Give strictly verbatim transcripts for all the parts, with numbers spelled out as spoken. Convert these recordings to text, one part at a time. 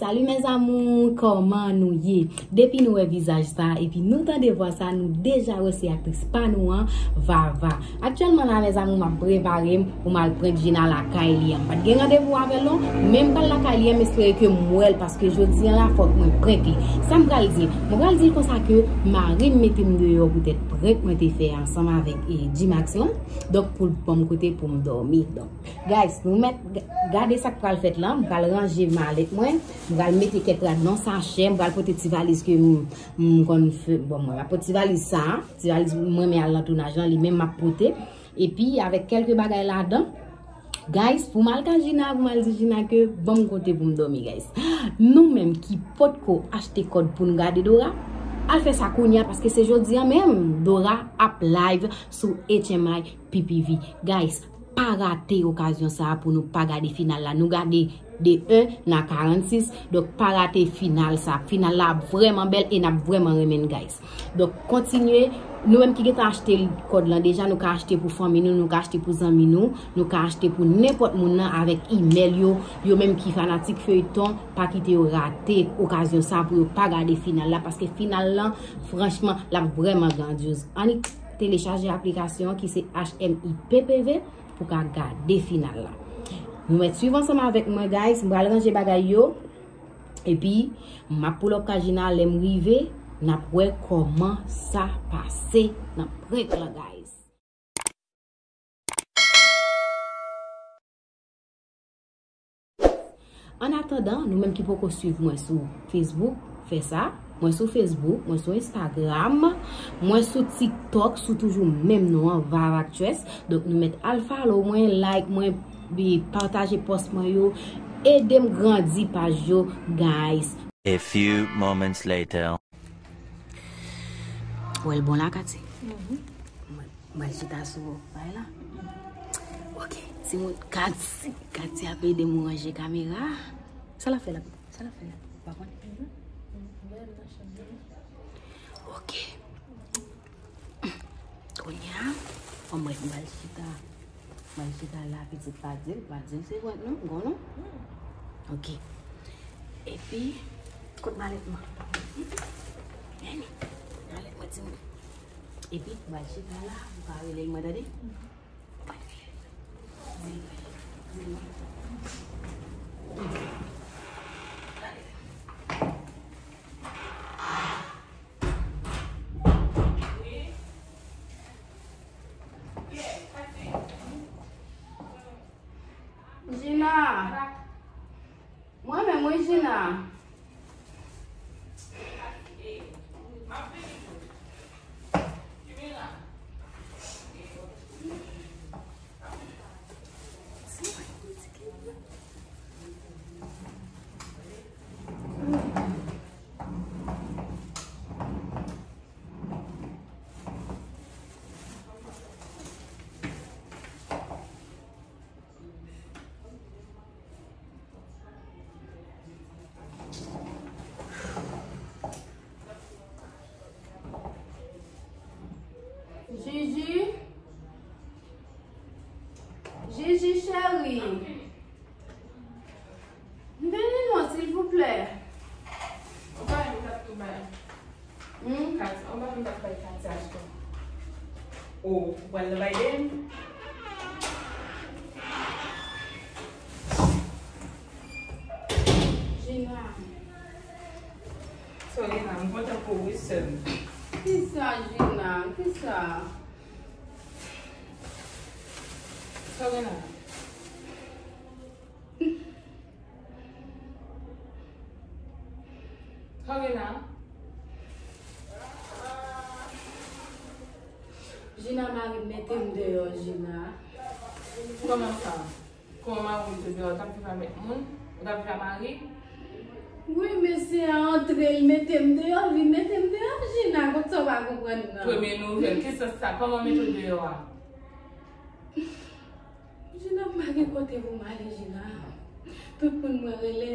Salut mes amours, kòman nou ye? Depi nou wè vizaj sa epi nou tande vwa sa, nou deja wè se aktris pa nou an, Vava. Aktyèlman la, mes amours, m ap prepare m pou m al prank Gina lakay li an. M pa t gen randevou avè l non, men m pral lakay li an, m espere ke m wè l, paske jodi an la, fòk mwen prank li. Sa m pral di l? Mwen pral di l konsa ke mari m mete m deyò poutèt prank mwen te fè ansanm avèk, e, G-Max lan. Donk, pou l ban m kote pou m dòmi. Donk, guys, nou mèt g-, gade sa k pral fèt lan. M pral ranje malèt mwen. M pral mete kèk rad nan sachè. M pral pote ti valiz ke m, m konn fè. Bon, mwen, m ap pote ti valiz sa. Ti valiz mwen, men al nan tounaj lan, li menm m ap pote. Epi, avèk kèlke bagay ladan. Guys, pou m al ka Gina, pou m al di Gina ke ban m kote pou m dòmi, guys. Nou menm ki potko achte kòd pou n gade Dora, al fè sa kounye a, paske se jodi a menm Dora ap live sou H M I P P V. Guys, pa rate okazyon sa a pou nou pa gade final la. Nou gade de en a karannsis. Donk, pa rate final sa. Final la ap vrèman bèl e n ap vrèman renmen n, guys. Donk, kontinye. Nou menm ki gentan achte kòd lan deja, nou ka achte pou fanmi nou, nou ka achte pou zanmi nou, nou ka achte pou nenpòt moun nan avèk imèl yo. Yo menm ki fanatik feyton, pa kite yo rate okazyon sa pou yo pa gade final la, paske final lan, franchman, l ap vrèman grandyoz. Annik telechaje aplikasyon an ki se H M I P P V pou ka gade final la. Nou mèt swiv ansanm avèk mwen, guys. M pral ranje bagay yo. Epi, m ap pull up ka Gina, lè m rive, n ap wè kòman sa pase nan prank lan, guys. An atandan, nou menm ki poko swiv mwen sou Facebook, fè sa. Mwen sou Facebook, mwen sou Instagram, mwen sou TikTok, sou toujou menm non an, Vava Actress. Donk, nou mèt al follow mwen, like mwen, bi-, pataje pòs mwen yo, ede m grandi paj yo, guys. A few moments later. Wè l bon la, Katy? Mwen, mwen chita sou bay la. Ok, timoun, Katy, Katy ap ede m ranje kamera. Sa l ap fè la? Sa l ap fè la? Ou pa konn? Ok. Kounye a, bon, mwen, mwen chita. Mwen chita la, pitit pa di l, pa di l se vwèt non, gon non. Ok. Epi, kot malèt mwen? Vini. Malèt mwen, timoun. Epi, mwen chita la, ou ka rele l, mwen tande. Gina. Mwen menm wi, Gina. Gigi. Gigi cheri. Vini non, silvouplè. Ou pa menm tap tou bay. Hmm? Kat, ou pa menm tap bay Katy achte. O, ou pral nan bay Deni? Gina. Sorry, nan, m kontan pou ou, wi, sè m. Kisa, Gina? Kisa? Sorry, nan. Sa gen la? Gina, mari m mete m deyò, Gina. Kòman sa? Kòman mari w mete w deyò? Ou t ap viv avèk moun? Ou t ap viv ak mari? Wi, mesye a antre, l mete m deyò, l vin mete m deyò, Gina, kot sa w pa konprann nan? Premye nouvèl, ki sans sa? Kòman mete w deyò a? Gina, m pa gen kote pou m ale, Gina. Tout moun mwen rele,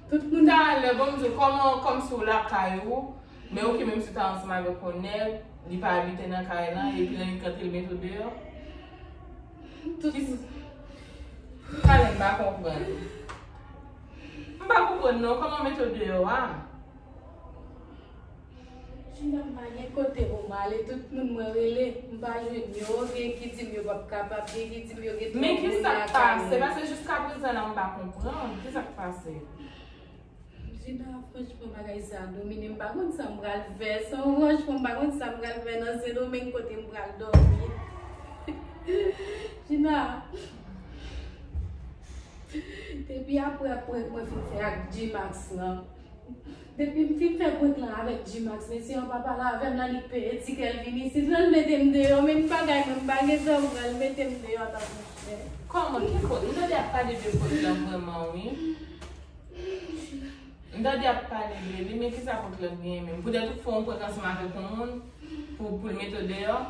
tout moun. Talè, bon, m di w, kòman, kòmsi w lakay ou, men oke, menm si w ta ansanm avèk yon nèg, li pa abite nan kay lan, epi nan yon kante, li mete w deyò. Tout moun. Talè, m pa konprann. M M pa konprann non, kòman w mete w deyò a? Jina, m pa gen kote pou m ale, tout moun mwen rele, m pa jwenn yo, gen ki di m yo p ap kapab, gen ki di m yo gen twòp moun lakay yo. Men ki sa k pase? Paske jiskaprezan la, m pa konprann. Ki sa k pase? Jina, franchman, bagay sa a domine m, m pa konn sa m pral fè. San, franchman, m pa konn sa m pral fè nan Sendomeng kote m pral dòmi. Jina, depi apre prank mwen fin fè ak G-Max lan, depi m fin fè prank lan avèk G-Max, mesye an pa pale avè m, nan li peye tikè l vin isit lan, l mete m deyò, menm bagay mwen, m pa gen tan m pral mete m deyò tankou frè. Kòman? Ki kote? M tande y ap pale de prank lan vrèman, wi. M tande y ap pale de li, men ki sa prank lan genyen menm? Poutèt ou fè yon prank ansanm avèk yon moun pou, pou l mete w deyò?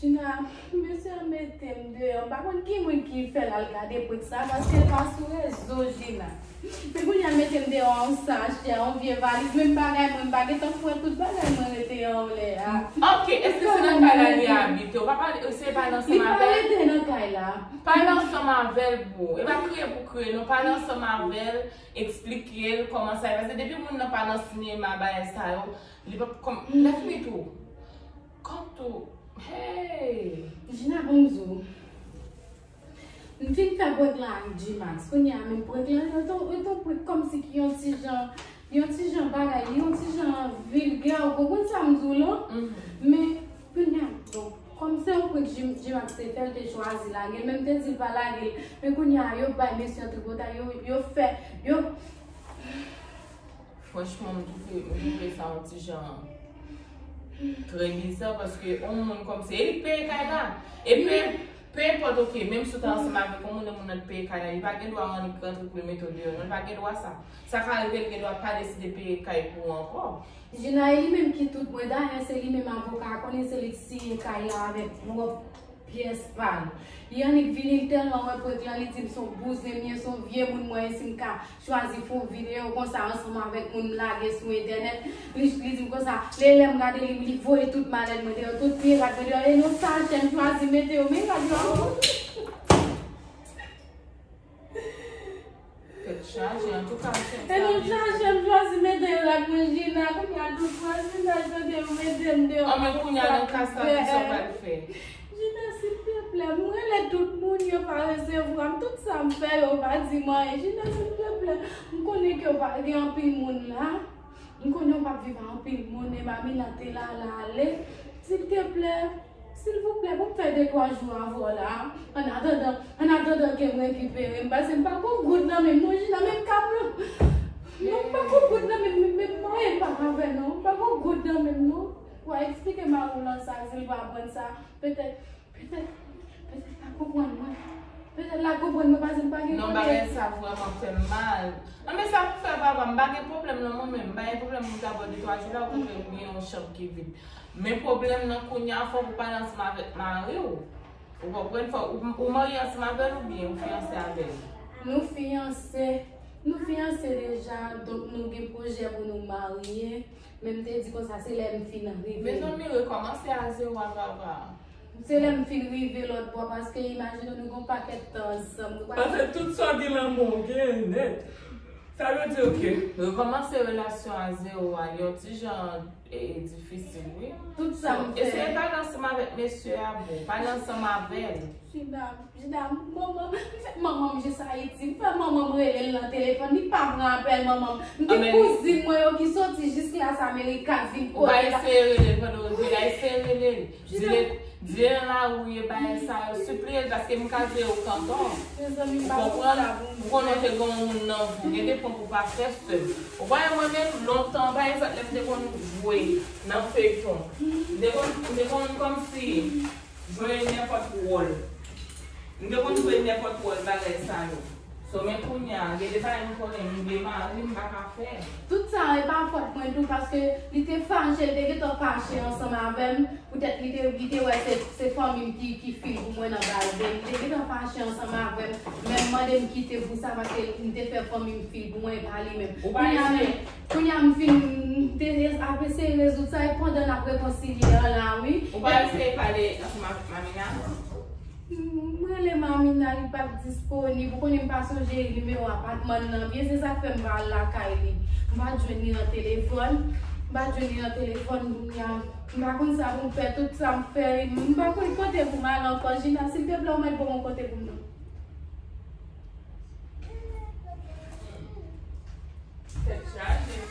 Jina, mesye an mete m deyò. M pa konn ki moun ki fè l al gade prank sa, paske l pa sou rezo, Jina. Men kounye a l mete m deyò a yon sachè, yon vye valiz, menm bagay mwen, m pa gentan fouye tout bagay mwen rete anlè a. Ok, èske se nan kay la li abite? Ou pa pale, se pale ansanm avè l? Li pa rete nan kay la. Pale ansanm avè l, bro. E pa kriye pou kriye, non. Pale ansanm avè l, eksplike l kòman sa ye. Paske depi moun nan pa nan sinema, bagay sa yo, li p ap kòm, lèfini tou. Kòm tou. Hey! Jina, bon, m di w. M fin fè prank lan ak G-Max. Kounye a menm prank lan, yo te, yo te prank kòmsi ki yon ti jan, yon ti jan bagay, yon ti jan vilgè, ou konprann sa m di w lan? Men, kounye a, bon, kòm se yon prank G-, G-Max te fè, l te chwazi lage l, men m te di l pa lage l. Men kounye a, yo bay mesye an tripotay, yo, yo fè, yo, Franchman, m twouve, m twouve sa yon ti jan trè biza, paske yon moun kòmsi, e li k peye kay la. E pe, pe enpòt, ok, menm si w ta ansanm avèk yon moun, e moun nan k peye kay la, li pa gen dwa annik rantre pou l mete w deyò, non, li pa gen dwa sa. Sa ka rive, li gen dwa pa deside peye kay pou ou ankò. Jina, e li menm ki tout mwen, dayè, se li menm avoka a, konnen se li k siyen kay la avèk pwòp pyès pa l. Li annik vini, li tèlman wè prank lan, li di m se yon bouzen m ye, se yon vye moun mwen ye, si m ka chwazi fè yon videyo konsa ansanm avèk moun m lage sou entènèt. Li, li di m konsa, lè, lè m gade li, li voye tout malèt mwen deyò, tout vye rad mwen deyò, e nan sachè m chwazi mete yo, men rad yo. Tèt chaje, antouka, m fè sa. E nou chaje, m chwazi mete rad mwen, Jina, kounye a tout vwazinaj tande yo mete m deyò. An, men kounye a nan ka sa, kisa w pral fè? Jina, silteplè, m rele tout moun, yo pa resevwa m, tout sa m fè, yo pa di m anyen. Jina, silteplè, m konnen ke w pa gen anpil moun la. M konnen w p ap viv a anpil moun, e Mamina te la, l ale. Silteplè, silvouplè, pou m fè de twa jou avè w la. Annatandan, annatandan ke m rekipere m, paske m pa gon goud nan men m, non, Jina, menm kap lan. Non, m pa gon goud nan men m, menm mwayen m pa ka fè, non. M pa gon goud nan men m, non. W a eksplike mari w lan sa, si l pa konn sa. Petèt, petèt, petèt l ap konprann mwen. Petèt l ap konprann mwen paske m pa gen kote. Non, bagay sa vrèman fè m mal. Anben, sa pou fè papa, m pa gen pwoblèm nan mwen menm. M pa gen pwoblèm pou m ta bò de twa jou la, ou konprann, m gen yon chanm ki vid. Men pwoblèm nan kounye a, fòk ou pale ansanm avèk mari w. Ou konprann? Fòk ou, ou marye ansanm avè l oubyen ou fiyanse avè l? Nou fiyanse. Nou fiyanse deja, donk nou gen pwojè pou nou marye. Men m te di konsa, se lè m fin rive. Mezanmi, rekòmanse a zewo a papa. Se lè m fin rive lòt bò, paske imajine w, nou gen yon pakèt tan ansanm. Nou pa... Paske tout sa w gen nan men w, w genyen l nèt. Sa vle di, ok. Rekòmanse relasyon a zewo a, yon ti jan, e, difisil, wi. Tout sa m fè. Eseye pale ansanm avèk mesye a, bro. Pale ansanm avè l. Jina, Jina, manman, m fè manman m jis Ayiti. M fè manman m rele l nan telefòn, li pa pran apèl manman m. M gen kouzin mwen yo ki soti jis Las Americas vin kote la. Ou pa eseye rele l pandan w rive la, eseye rele l. Di l, di l nan lari w ye, bagay sa yo, sipliye l, paske m ka jere w kankan. Ou konprann? Ou konnen w te gen yon moun nan vi w, gen de prank ou pa fè sèl. Ou konnen mwen menm, lontan, pa egzanp, lè m te konn jwe nan feyton, m te konn, m te konn kòmsi jwe nenpòt wòl. M te konn jwe nenpòt wòl bagay sa yo. So, men kounye a, gen de bagay m konnen m gen mari, m pa ka fè. Tout sa, e pa fòt mwen tou, paske li te fache, li te gentan fache ansanm avè m. Poutèt li te, li te wè se, se fanmi m ki, ki fil pou mwen nan bal de. Li te gentan fache ansanm avè m. Men mande m kite pou sa, paske m te fè fanmi m fil pou mwen, e pa li menm. Ou pa eseye. Kounye a m fin, m te re-, ap eseye rezoud sa, e pandan n ap rekonsilye an la, wi. Ou pa eseye pale ansanm avèk Mamina? M rele Mamina, li pa t disponib. Ou konnen m pa sonje nimewo apatman nan byen, se sa k fè m pa al lakay li. M pa t jwenn li nan telefòn. M pa t jwenn li nan telefòn, kounye a, m pa konn sa pou m fè, tout sa m fè, m pa konn kote pou m al ankò. Jina, silteplè, ou mèt ban m yon kote pou m nan. Tèt chaje.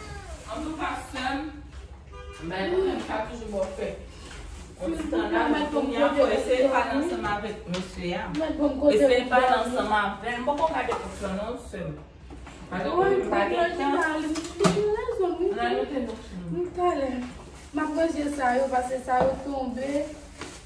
Antouka, sè m, bay mwen menm sa toujou ba w fè. Yon ti tan la, mwen kounye a, fò eseye pale ansanm avèk mesye a. Eseye pale ansanm avè l. M poko gade kont lan non, sè m. Paske m pa gen tan. Ann anote non, sè m. M ap ranje sa yo, paske sa yo tonbe.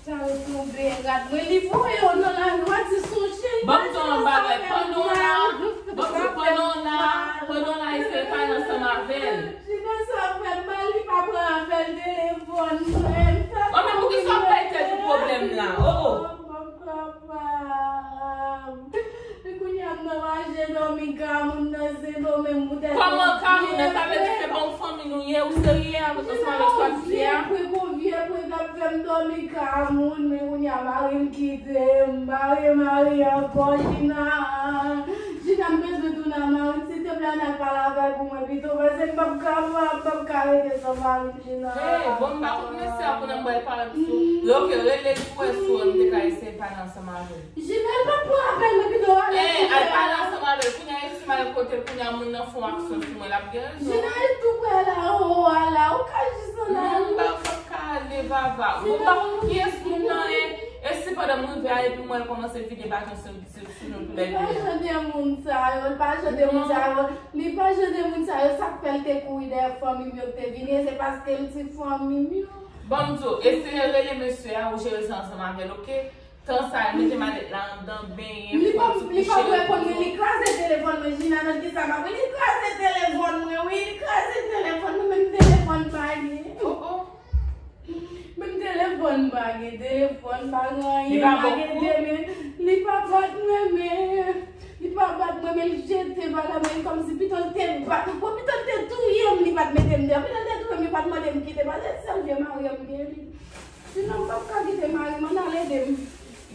Sa yo tonbe, rad mwen, li voye yo nan lari, w a di se yon chen. Ban m di w yon bagay, pandan w la, ban m di w, pandan w la, pandan w la, eseye pale ansanm avè l. Jina, sa fè m mal, li pa pran apèl telefòn mwen. Bon, men poukisa w bay tèt ou pwoblèm la? Oh, oh. Kounye a m nan mache dòmi ka moun nan Sendomeng poutèt. Kòman ka moun nan? Sa vle di se pa yon fanmi nou ye? Ou serye avèk ansanm avèk sa w di a? Vye pwen, gon vye pwen k ap fè m dòmi ka moun, men kounye a mari m kite m, m pa remari ankò, Jina. Jina, m bezwen tounen a mari m, silteplè, ann al pale avè l pou mwen pito, paske m p ap ka, m p ap ka rete san mari m, Jina. Hey, bon, m pa konn mesye a konnen m pral pale sou. Lè w rele li pou wè si w te ka eseye pale ansanm avè l. Jina, l p ap pran apèl mwen, pito w ale. Eh, al pale ansanm avè l. Kounye a, si m al kote l, kounye a, moun nan fè yon aksyon sou mwen, l ap gen rezon. Jina, li tou prè la, anwo a la, ou ka jis ann ale. Non, m pa, m p ap ka ale, Vava. Mwen pa konn kiyès moun nan ye. E si pandan m rive a, epi m wè l kòmanse vide baton sou, sou, sou nou toulède? Li pa jan de moun sa yo, li pa jan de moun sa yo. Li pa jan de moun sa yo, sa k fè l te kouri dèyè fanmi m yo k te vini, e se paske l ti fanmi m yo. Ban m di w, eseye rele mesye a, ou jere sa ansanm avè l, oke? Tan sa, mete malèt la anndan, benyen, fè yon ti kouche, repoze w. Li p ap reponn mwen, li kraze telefòn mwen, Jina, nan kisa m ap, li kraze telefòn mwen, wi, li kraze telefòn mwen, menm telefòn pa gen. Oh, oh. Menm telefòn pa gen, telefòn pa gen anyen, pa gen de men, li pa bat mwen, men, li pa bat mwen, men l jete bagay mwen, kòmsi pito l te bat mwen, pito l te touye m, li pa t mete m deyò, pito l te touye m, li pa t mande m kite, paske sèl vye mari m gen li. Sinon, m p ap ka kite mari m, ann al ede m.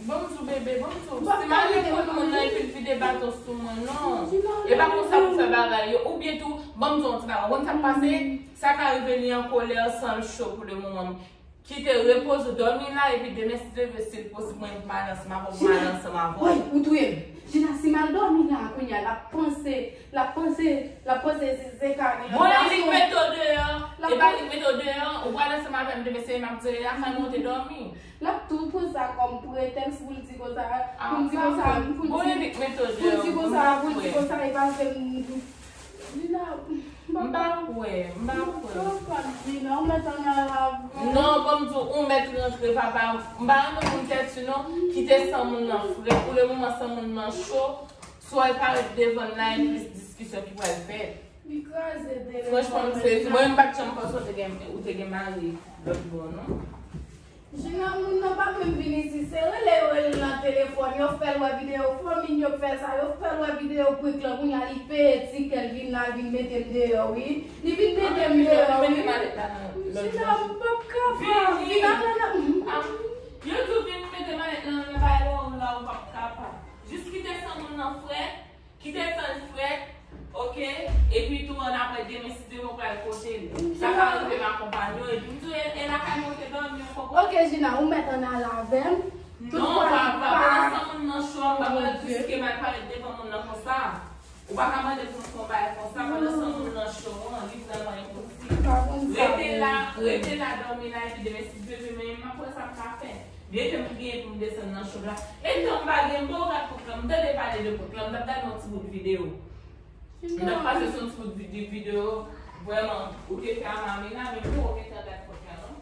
Ban m di w, bebe, ban m di w, si mari m konn moun nan epi l vide baton sou mwen, non. E pa konsa pou fè bagay yo. Oubyen tou, ban m di w yon ti bagay. Ou konn sa k pase? Sa ka rive li an kolè san l cho pou le moman. Kite repoze w, dòmi la, epi demen si Dye vle, si l posib, mwen m pale ansanm avè w, m pale ansanm avè w. Woy, ou touye m. Jina, si m al dòmi la, kounye a, l ap panse, l ap panse, l ap panse se, se kari l. Bon, e li k mete w deyò, e pa li k mete w deyò, ou pral ansanm avè m demen, se m ap di lakay mwen ou te dòmi. L ap tou pran sa kòm pretèks pou l di konsa, pou l di konsa, pou l di, pou l di konsa, pou l di konsa, e paske m, Jina, m pa kwè, m pa kwè. Jina, ou mèt ann al avè m. Non, ban m di w, ou mèt rantre, papa. M pa renmen moun tèti, non. Kite san moun nan frèt. Pou le moman, san moun nan cho. Swa l parèt devan n la, e plis diskisyon ki pral fèt. Li kraze telefòn mwen. Franchman, m sezi. Mwen, m pa t janm panse w te gen, ou te gen mari lòt bò, non. Jina, moun nan pa menm vin isit, se rele yo rele l nan telefòn, yo fè l wè videyo fanmi n, yo fè sa, yo fè l wè videyo prank lan, kounye a li peye tikè, l vin la, l vin mete m deyò, wi. Li vin mete m deyò, wi. Jina, m p ap kapab, vin, vin, vin, vin. Yo di w vin mete malèt lan nan bagay la, ou la, ou p ap kapab. Jis kite san moun nan frèt. Kite san l frèt, oke? Epi tou, annapre, demen, si Dye vle, ou pral kote l. Sa ka rive m akonpanye w, epi m di w, e, e lakay mwen ou te dòmi, ou konprann? Oke, Jina, ou mèt ann al avè m. Non, pa, pa, pa, pandan san moun nan cho an, m pa pral riske m al parèt devan moun nan konsa. Ou pa ka mande pou m fè yon bagay konsa, pandan san moun nan cho an, li vrèman enposib. Rete la, rete la, dòmi la, epi demen, si Dye vle, men m ap wè sa m ka fè. Byen ke m genyen pou m desann nan cho la. E tan m pa gen, m poko gad prank lan, m tande pale de prank lan, m t ap gade yon ti bout videyo. M t ap pase sou yon ti bout vide-, videyo, vrèman, ou te fè a Mamina, men m poko gentan gad prank lan, non.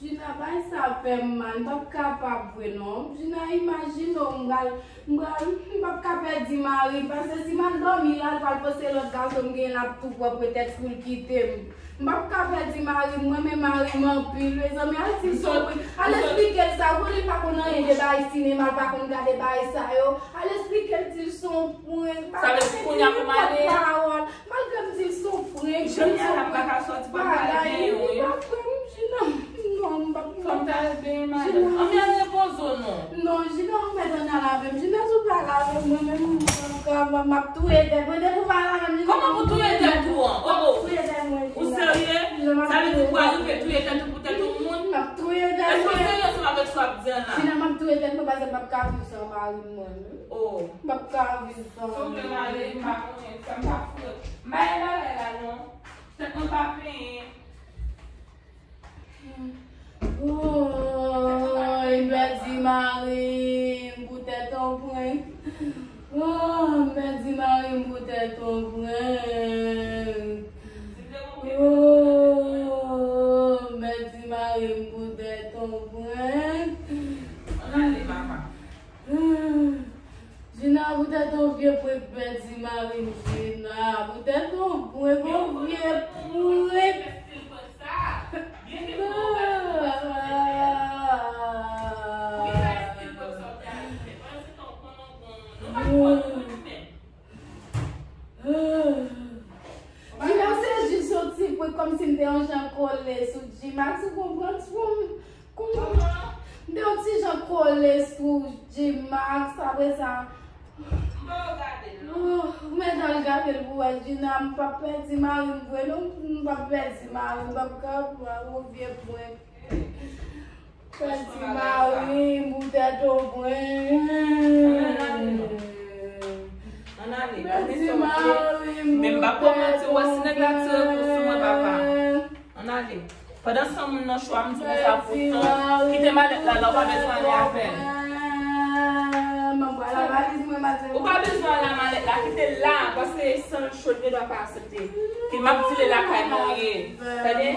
Jina, bay sa fè m mal, m p ap kapab vre non. Jina, imajine w, m pral, m pral, m p ap ka pèdi mari m, paske si m al dòmi la, l pral panse lòt gason m genyen, l ap tou pran pretèks pou l kite m. M p ap ka pèdi mari m, mwen renmen mari m anpil, mezanmi, al di l se yon prank. Al esplike l sa, konnen l pa konn anyen de bagay sinema, l pa konn gade bagay sa yo. Al esplike l, di l se yon prank. Sa vle di kounye a pou m ale? Pawòl. Malgre m di l se yon prank, Jina, l ap pa ka sòti pou l al benyen, wi. Li pa kwè m, Jina. Non, m p ap. Fò m ta al benyen madanm. Ann al repoze w non. M ap touye tèt mwen depi w pa la menm. Kòman pou touye tèt ou an? M ap touye tèt mwen, Gina. Ou serye? Sa vle di pou arive touye tèt ou pou tèt yon moun? M ap touye tèt mwen. Èske w serye ansanm avèk sa w ap di an la? Gina, m ap touye tèt mwen paske m p ap ka viv san mari m mwen. Oh. M p ap ka viv san mari m. Sou vle m ale, m pa konnen, sa m pa fout. M pa gen bagay la non. Tèt mwen pa penyen. Woy, m pèdi mari m pou tèt yon prank. Oh, m pèdi mari m pou tèt yon prank. Oh, m pèdi mari m pou tèt yon prank. Ann ale, papa. Gina, poutèt yon vye prank pèdi mari m, Gina. Poutèt yon prank, yon vye prank. Gina, se jis yon ti prank, kòmsi m te yon jan kole sou Gina. Ou konprann? Kòman? M te yon ti jan kole sou G-Max, apre sa. M pa gade l non. Oh, mèt al gade l pou wè, Gina, m p ap pèdi mari m vre non, m p ap pèdi mari m, m p ap ka pran yon vye prank. Pèdi mari m pou tèt yon prank. Ann ale, gade sa w fè. Men m p ap pran manti, ou wè si nèg la tire kou sou mwen, papa. Ann ale. Pandan san moun nan cho a, m di konsa pou tan. Kite malèt la la, ou pa bezwen ale avè l. Ou pa bezwen ale a malèt la, kite l la, paske san l cho, l gendwa pa aksepte. Ke m ap di l e lakay mwen ou ye. Tande?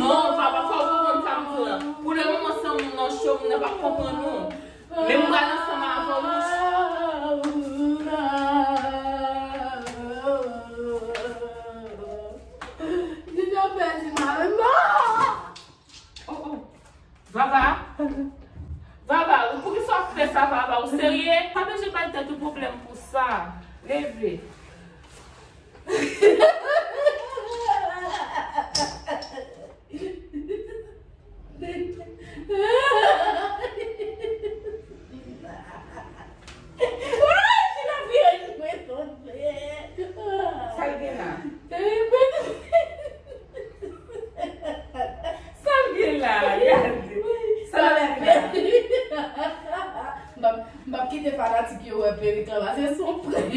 Non, papa, fò w konprann sa m di w la. Pou le moman, san moun nan cho, moun nan p ap konprann ou. Men m pral ansanm avè w, wi. Li te pèdi mari m. Oh, oh. Vava. Vava, ou poukisa w ap fè sa, Vava? Ou serye? Pa bezwen bay tèt ou pwoblèm pou sa. Leve. Sa l gen la? Sa l gen la? Gade. Sa l gen la? M p ap, m p ap kite fanatik yo wè perik lan, paske se yon prank.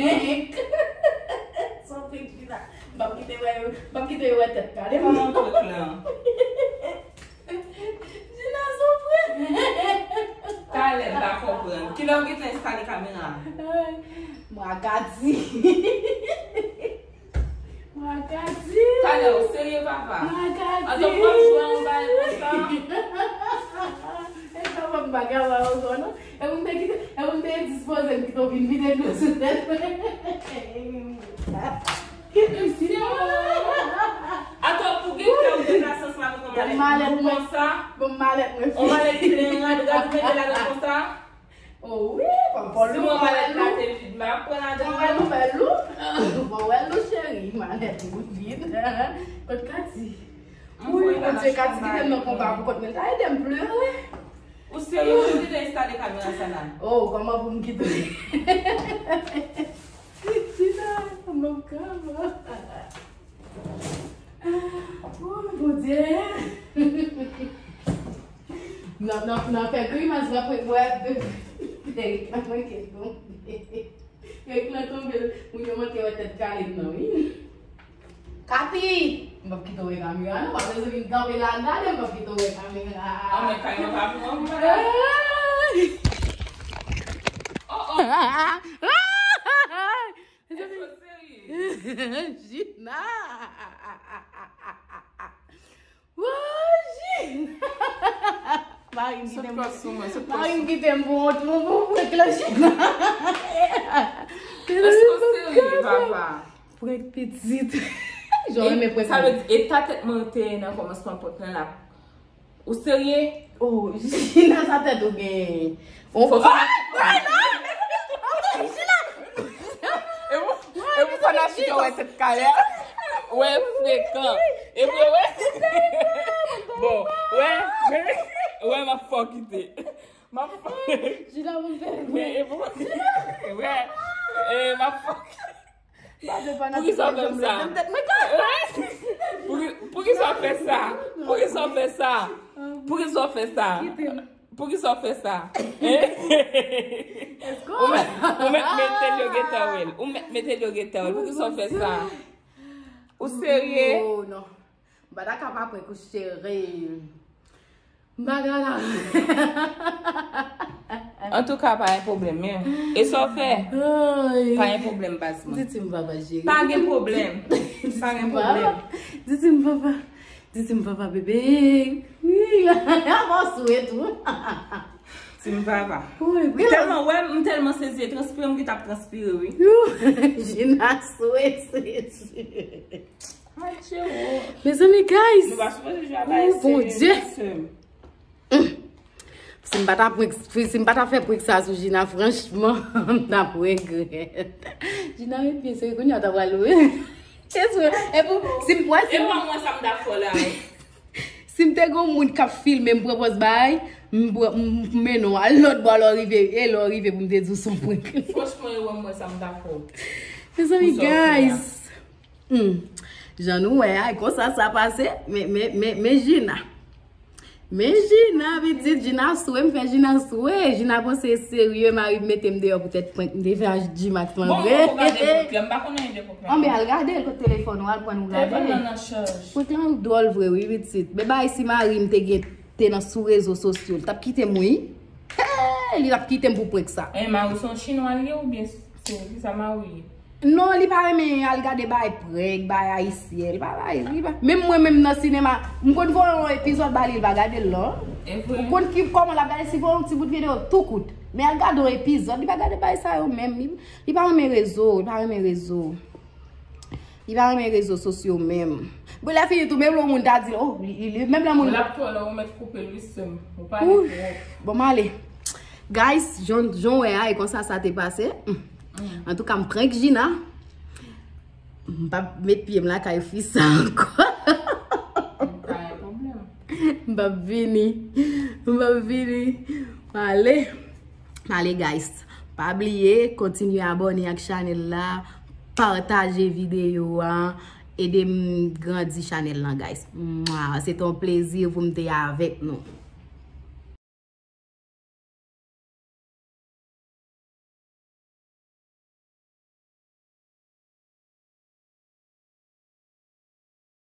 Se yon prank ki la. M p ap kite wè yo, m p ap kite yo wè tèt kale. Kòman prank lan? Gina, se yon prank. Talè, m pa konprann. Kilè w gentan enstale kamera? Mwen ak Adi. Mwen ak Adi. Talè, w serye, papa? Mwen ak Adi. Antò w ap jwe yon bagay konsa? E sa pa m pa ka wè ankò non. E pou m te kite, e pou m te dispoze m kite w vin vide dlo sou tèt mwen. Atò pou gen kè ou te ka sans la pou pran malèt pou konsa. Bon, malèt mwen. On malèt ki te gen rad, rad ou mete ladan konsa. Oh wi, fò m fè lou. Si mwen malèt la te vid, m ap pran ladan. Fò m fè lou, fè lou. Fò m fè lou, cheri, malèt mwen vid. Kot Kati? Wi, Bondye, Kati kite m nan konba pou kont mwen. L ta ede m plere. Ou serye, ou te enstale kamera sa la? Oh, kòman pou m kite? Tina, no kama. Oh, Bondye. Nan, nan, nan fè grimas la pou wè. Perik la manke tonbe. Perik la tonbe. Moun yo manke wè tèt kale m nan, wi. Kati! M p ap kite w wè kamera non, pa bezwen vin kanpe la gade, m p ap kite w wè kamera. Anmwey, kay mwen pa pou mwen. Hey! Oh, oh. Mezanmi. Èske w serye? Gina! Woy, Gina! Mari m kite m. Sot kò sou mwen, sot kò sou mwen. Mari m kite m pou wont, pou, pou, pou prank lan, Gina. Èske w serye, papa? Prank pitit. Jan w renmen prank. Sa vle di, eta tèt mwen te ye nan kòmansman prank lan la. Ou serye? Oh, Gina, sa tèt ou genyen. Fò fè. Gina! E pou, e pou fanatik yo wè tèt kale a. Wè frekan. E pou wè. Bon, wè. Wè, m ap fè w kite. M ap fòk. Jina pou fè. Men e pou. Wè. E m ap fòk. Poukisa w fè m sa? Poukisa w fè sa? Poukisa w fè sa? Poukisa w fè sa? Poukisa w fè sa? Ou mèt mete l yo gentan wè l. Ou mèt mete l yo gentan wè l. Poukisa w fè sa? Ou serye? Oh non. M pa ta ka pa prank ou cheri. M pa ka la. Antouka, pa gen pwoblèm, men. E sa w fè? Pa gen pwoblèm, baz mwen. Di ti m papa cheri. Pa gen pwoblèm. Pa gen pwoblèm. Di ti m papa. Di ti m papa bebe. Wi, la. Avan sou e tou. Ti m papa. M tèlman wè, m tèlman sezi, e transpire m ki t ap transpire, wi. Jina sou e sezi. Ay, Jero. Mezanmi, guys. Nou pa sipoze jwe Oh, Bondye. Si m pa ta prank, si m pa ta fè prank sa sou Jina, franchman, m t ap regrèt. Jina met pye sou kounye a ta pral louwe. Se sou. E pou si m wè si E mwen mwen sa m ta fè la. Si m te gen moun k ap filme m pran pòz bay, m pran- m- m mennen w al lòt bò lè w rive, e lè w rive pou m te di w se yon prank. Franchman, e mwen mwen sa m ta fè. Mezanmi, Pou sa w fè a. Guys. Hmm. Jan nou wè a, e konsa sa pase. Men men men men Jina. Men Jina, pitit Jina sou e, m fè Jina sou e. Jina panse e serye, mari m mete m deyò poutèt prank m te fè a G-Max lan Bon, vre. Mwen pou gade prank lan, m pa konnen de prank lan. Anben, al gade l kot telefòn ou, al prank ou Telefòn gade. Nan nan chaj. Prank lan dwòl vre wi pitit. Men bay si mari m te gen te nan sou rezo sosyo, li t ap kite m wi. Hey, li t ap kite m pou prank sa. E mari w se yon chinwa li ye oubyen se kisa mari w ye? Non, li pa renmen al gade bay prank, bay ayisyen. Li pa bay, li pa. Menm mwen menm nan sinema, m konn voye yon epizòd ba li, li pa gade l non. E vre. Ou konn ki kòman l ap gade, si voye yon ti bout videyo tou kout. Men al gade yon epizòd, li pa gade bay sa yo menm. Li, li pa renmen rezo, li pa renmen rezo. Li pa renmen rezo sosyo menm. Bon, lè fini tou, menm lè yon moun ta di l, oh, li, li, li, menm lè moun L ap twò lè ou mèt koupe l wi sè m. Ou pale twòp. Bon, m ale. Guys, jan jan w wè a, e konsa sa te pase. Hmm. Antouka, m prank Jina. M p ap met pye m lakay fi sa ankò. Pa gen pwoblèm. M p ap vini. M p ap vini. M ale. M ale, guys. Pa bliye, kontinye abòne ak chanèl la. Pataje videyo a. Ede m grandi chanèl lan, guys. Mwa, se te yon plezi pou m te avèk nou.